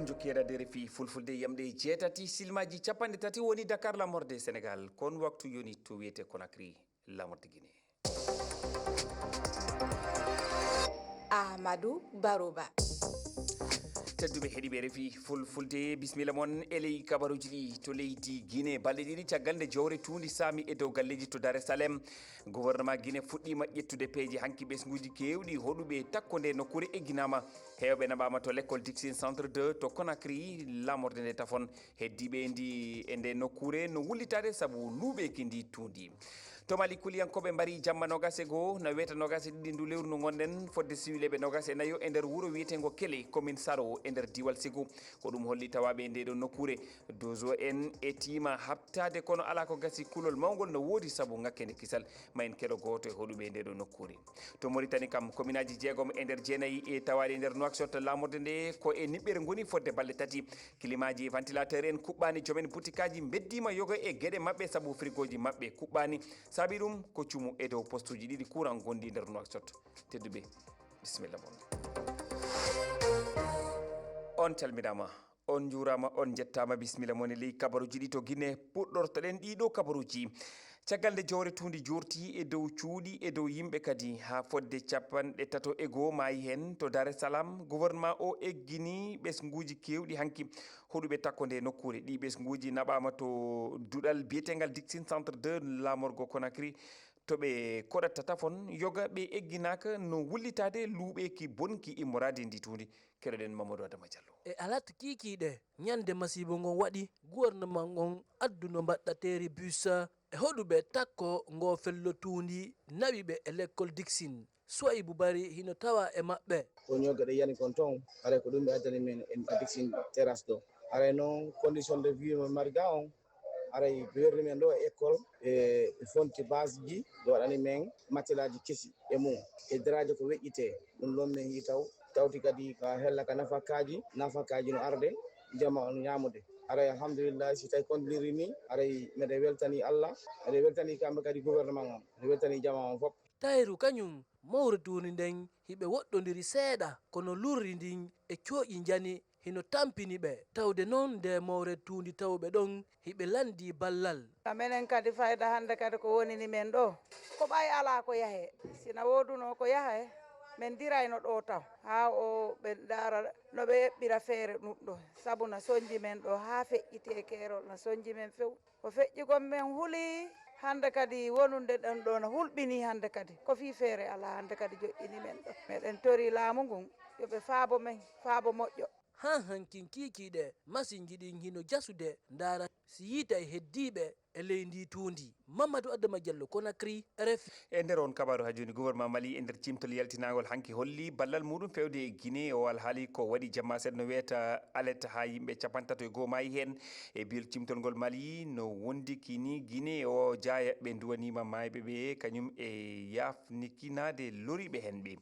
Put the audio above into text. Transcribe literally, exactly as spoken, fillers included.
Jokki heɗaade R F I Fulfulde, yamɗe jeetati, silmaaji capanɗe tati woni Dakar, lamorde Senegal. Kon waktu yoni to wiyete Conakry, lamorde Guinée. Ahmadou Barouba. Tedduɓe heɗiiɓe R F I Fulfulde, bisimilla mon e ley kabaruuji ɗi. To leydi Guinée, balɗe ɗiɗi caggal nde jowre tuundi saami e dow galleeji to Dar es Salaam, gouvernement Guinée fuɗɗiima ƴettude peeje. Hanki ɓesnguuji keewɗi hoɗuɓe takko nde nokkuure egginaama. Heewɓe naɓaama to lekkol Dixine Centre deux to Conakry, lamorde nde tafon. Heddiiɓe ndi e nde nokkuure no wullitaade sabu luuɓeeki ndi tuundi. To Mali, kuliyankooɓe mbari jamma noogas e goo, na weeta noogas e ɗiɗi ndu lewru ndu ngonɗen, fodde siwileeɓe noogas e nayo e nder wuro wiyeteengo Kele, commune Saro, e nder diiwal Ségou. Ko ɗum holli tawaaɓe e ndee ɗoo nokkuure. Dozo en etiima haɓtaade, kono alaa ko gasi, kulol mawngol no woodi sabu ŋakkeende kisal. Ma en keɗo gooto e hoɗuɓe e ndee ɗoo nokkuure. To Mauritanie kam, kominaaji jeegom e nder jeenayi e tawaaɗi e nder Nouakchott, lamorde nde ko e niɓɓere ngoni fodde balɗe tati. Kilimaaji, ventilateur en kuɓɓaani, joomen butikaaji mbeddiima yoga e geɗe maɓɓe sabu frigooji maɓɓe kuɓɓaani. Saabi ɗum ko cumu e dow postuuji ɗiɗi courant gonɗi nder Nouakchott. Tedduɓe, bisimilla mon. On calminaama, on njuuraama, on njettaama. Bisimilla mon e ley kabaruuji ɗi to Guinée. Puɗɗortoɗen ɗii ɗoo kabaruuji. Caggal nde jowre tuundi joorti e dow cuuɗi, e dow yimɓe kadi, haa fodde capanɗe tato e goo maayi heen to Dar es Salaam, gouvernement o eggini ɓesnguuji keewɗi hanki hoɗuɓe takko nde nokkuure. Ɗii ɓesnguuji naɓaama to duɗal biyeteengal Dixine Centre deux, laamorgo Conakry, to ɓe koɗatta tafon yoga ɓe egginaaka no wullitaade luuɓeeki bonki immoraade ndi tuundi. Keɗoɗen Mamadou Adama Diallo. E alat kiikiiɗe, ñande masiibo ngon waɗi, gouvernement ngon adduno mbaɗɗateeri bus e hoɗuɓe takko ngo fellotuundi naɓi ɓe e lekkol Dixine. Suwaybu Bari hino tawa e maɓɓe. Ko ñoga ɗe yani kon ton, haray ko ɗum ɓe addani men en ka Dixine terrasse ɗo. Haray noon condition de vie mo mari ga on, haray ɓe werni men ɗo e école, ɓe fonti base ji, ɓe waɗani men matelaji kesi e mum, e daraaje ko weƴƴitee. Ɗum ɗon men yii taw, tawti kadi ka hella ka nafakaaji, nafakaaji no arde, jama on ñaamude. Haray alhamdulillahi, si tawi kontiniri ni, haray meɗen weltani Allah, meɗen weltani kamɓe kadi gouvernement on, meɗen weltani jama on fof. Tayru kañum, mowre tuundi nden hiɓe woɗɗondiri seeɗa, kono lurri ndin e cooƴi njani hino tampini ɓe. Tawde non nde mowre tuundi tawɓe ɗon hiɓe lanndii ballal. Ka menen kadi fayda hannde kadi ko wonini men ɗoo, ko ɓay alaa ko yahee. Si na woodunoo ko yahee, men dirayno ɗoo taw, haa o ɓe ndaara no ɓe eɓɓira feere ɗum ɗoo. Sabu na sonnji men ɗoo haa feƴƴiti e keerol, na sonnji men few. Ko feƴƴi kon men huli, hannde kadi wonunde ɗen ɗoo na hulɓinii hannde kadi. Ko fii feere alaa hannde kadi joƴƴini men ɗoo. Meɗen torii laamu ngun yo ɓe faabo men, faabo moƴƴo. Haa hankin kiikiiɗe, masinji ɗin hino jasude ndaara si yiitay heddiiɓe e ley ndii tuundi. Mamadou Adama Diallo, Conakry, R F I. E nder on kabaaru haa jooni, gouvernement Mali e nder cimtol yaltinaangol hanki holli ballal muuɗum feewde e Guinée. O alhaali ko waɗi jamma seeɗa no wiyata alerte haa yimɓe capanɗe tato e goo maayi heen. E biyol cimtol ngol, Mali no wondiki ni Guinée o jaaya ɓe nduwaniima maayɓe ɓe kañum e yaafnikinaade loriiɓe heen ɓe.